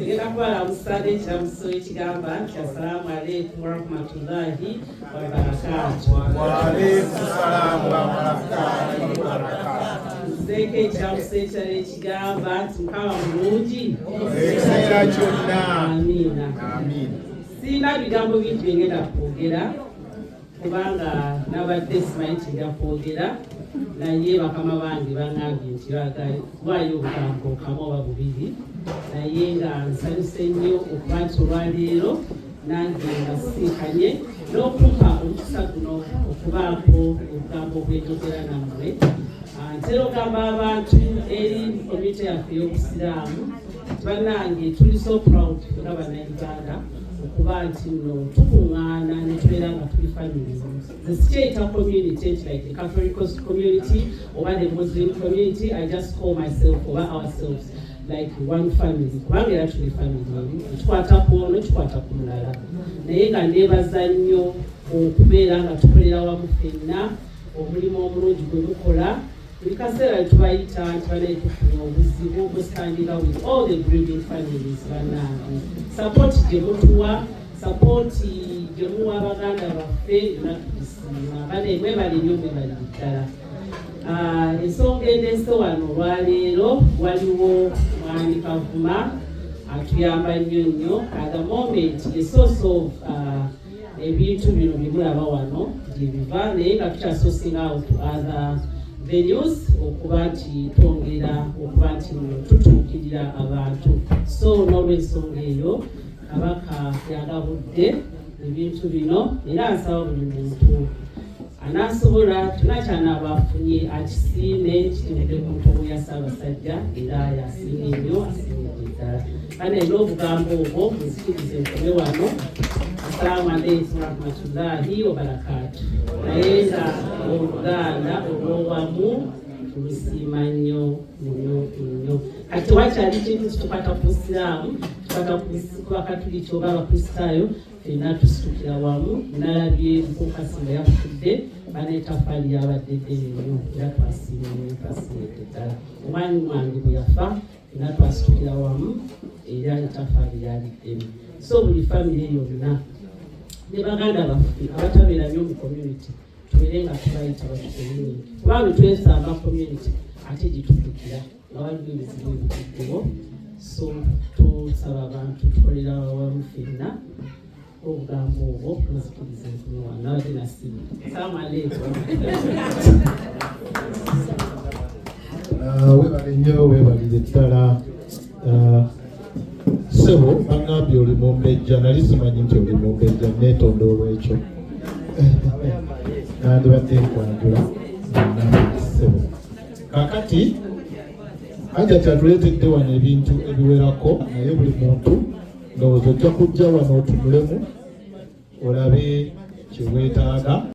Ngenda kubalamusa n'ekiramuso ekigamba nti assalaamu aleikum warahmatullahi wabarakaatu. Waalaikum salaam warahmatullahi wabarakatuh. Nzeeko ekiramuso ekirala ekigamba nti Mukama mulungi ekiseera kyonna. Amiina. Amiina. Sirina bigambo bingi bye ngenda kwogera, kubanga nabadde simanyi nti nja kwogera, naye bakama bange baŋŋambye nti waayo obugambo kamu oba bubiri. Naye nga nsanyuse nnyo okuba nti olwaleero nange nga sisinkanye n'okumpa omukisa guno okubaako obugambo obwenjogera nammwe. Ntera ogamba abantu eri community yaffe ey'obusiraamu, bannange, tuli so proud nga Bannayuganda okuba nti nno tukuŋŋaana ne tubeera nga tuli family. Nze sikyeyita community nti like the Catholic community oba the Muslim community. I just call myself oba ourselves like one family, kubanga era tuli family emu, ekikwata ku ono kikwata ku mulala. Naye nga neebaza nnyo okubeera nga tukolera wamu ffenna, omulimu omulungi gwe mukola. Buli kaseera tubayita nti banaye, tufunye obuzibu, mustandinga with all the grieving families. Bannange, support gye mutuwa, support gye muwa baganda baffe, yonna tugisiima. Banaye, mwebale nnyo, mwebale ddala. Ensonga endeese wano olwaleero, waliwo mwami Kavuma atuyamba nnyo nnyo. At the moment, the source of ebintu bino byemulaba wano gyebiva, naye nga tukyasourcinga out to other venues okuba nti twongera okuba nti tutuukirira abantu. So n'olwensonga eyo, Kabaka yagabudde ebintu bino, era nsaba buli muntu anaasobola kyonna kyanaaba afunye akisiime kitibudde ku ntobo ya Ssaabasajja, era yasiimye nnyo, asiimidde ddala. Bane, n'obugambo obwo nzikirize nkome wano. Assalamu alaikum warahmatullahi wabarakatu. Naye nga oluganda olw'owamu tulusiima nnyo nnyo nnyo. Kati tewakyali kintu kitukwata ku Busiraamu, tukwata ku Bakatuliki oba Abakristaayo, ffenna tusitukira wamu. Nalabye Mukukasi nga yafudde, baneetafaali yabadde ddene nnyo, era twasiima nnyo, twasiimidde ddala. Omwami wange bwe yafa, ffenna twasitukira wamu, era etafaali yali ddene. So buli famire yonna ne baganda baffe abatabeera nnyo mu community, tubeere nga tubayita batucommunity, kubanga twesamba community ate gituddukira nga waliwo ebizibu ebituddewo. So tusaba abantu tukolera wamu ffenna. Obugambo obwo nzikiriza nkumi wano, nabadde nasimu. Assalamu alaikum. Webale nnyo, webalire ddala. Ssebo, baŋŋambye oli mumbejja, nali simanyi nti oli mumbejja, neetonda olwekyo. Nandibadde nkwanjula nannange ssebo. Kaakati Hajjati atuleetedde wano ebintu ebiwerako, naye buli muntu ndowooza ojja kujja wano otunulemu olabe kye weetaaga.